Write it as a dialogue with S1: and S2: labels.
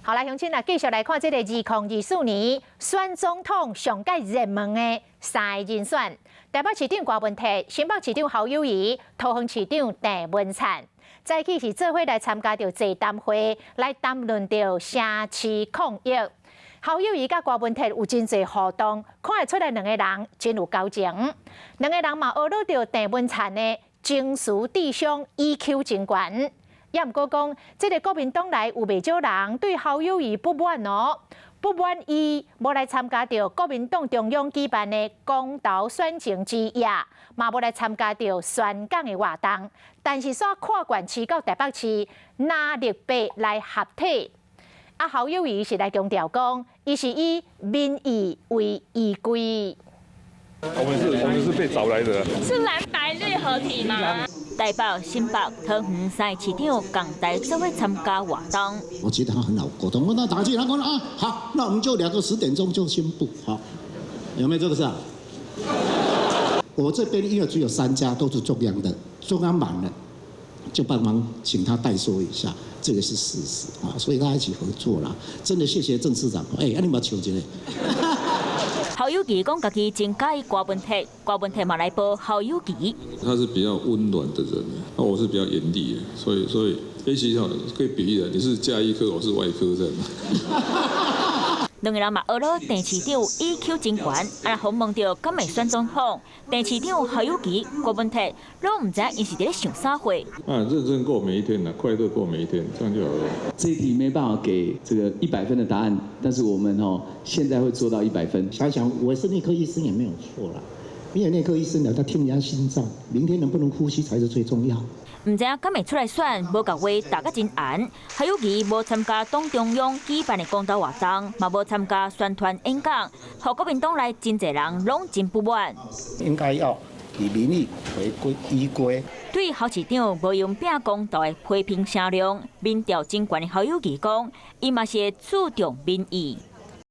S1: 好來，鄉親啊，繼續來看這个2024年選總統上蓋熱門的三个人選：台北市長柯文哲、新北市長侯友宜、桃園市長鄭文燦。早起是做伙來參加著座談會，來談論著城市抗疫。侯友宜佮柯文哲有真濟互動，看會出來兩个人真有交情。兩个人嘛學落著鄭文燦的情緒智商 EQ 真懸。也毋過講，這个國民黨內有袂少人對侯友宜不滿哦，不滿伊無來參加著國民黨中央舉辦的公投選情之夜，嘛無來參加著宣講的活動，但是煞跨縣市到台北市拿綠白來合體。啊，侯友宜是來強調講，伊是以民意為依歸。
S2: 我們是被找來的。
S3: 是藍白綠合體嗎？
S4: 台北、新北、桃園三个市長仝台做伙參加活動。
S5: 我覺得他很好溝通，我那打去，他講啊，好，那我們就兩個10點鐘就宣布，好，有沒有這個事啊？我這邊因為只有三家都是中央的，中央滿了，就幫忙請他代說一下，這個是事實啊，所以大家一起合作啦，真的謝謝鄭市長，哎，你嘛笑一下。
S4: 侯友宜講家己真佮意柯文哲，柯文哲嘛來報侯友宜。
S2: 他是比較溫暖的人，那我是比較嚴厲的，所以其實可以比喻的，你是家醫科，我是外科這樣。
S4: 兩个人嘛學了鄭市長 EQ 真懸，啊，訪問著敢會選總統，鄭市長侯友宜、柯文哲攏毋知𪜶是佇咧想啥貨。
S2: 啊，認真過每一天啦，快樂過每一天，這樣就好了。
S6: 這一題沒辦法給這個100分的答案，但是我們哦現在會做到100分。
S5: 想想我是內科醫生也沒有錯啦，因為內科醫生呢，他聽人家心臟，明天能不能呼吸才是最重要。
S4: 毋知影敢會出來選，無共話打甲真絚。侯友宜無參加黨中央舉辦的公投活動，嘛無參加宣傳演講，予國民黨內真濟人攏真不滿。
S5: 應該要以民意為歸依歸。
S4: 對侯市長無用拼公投的批評聲量，民調真懸的侯友宜講，伊嘛是會注重民意。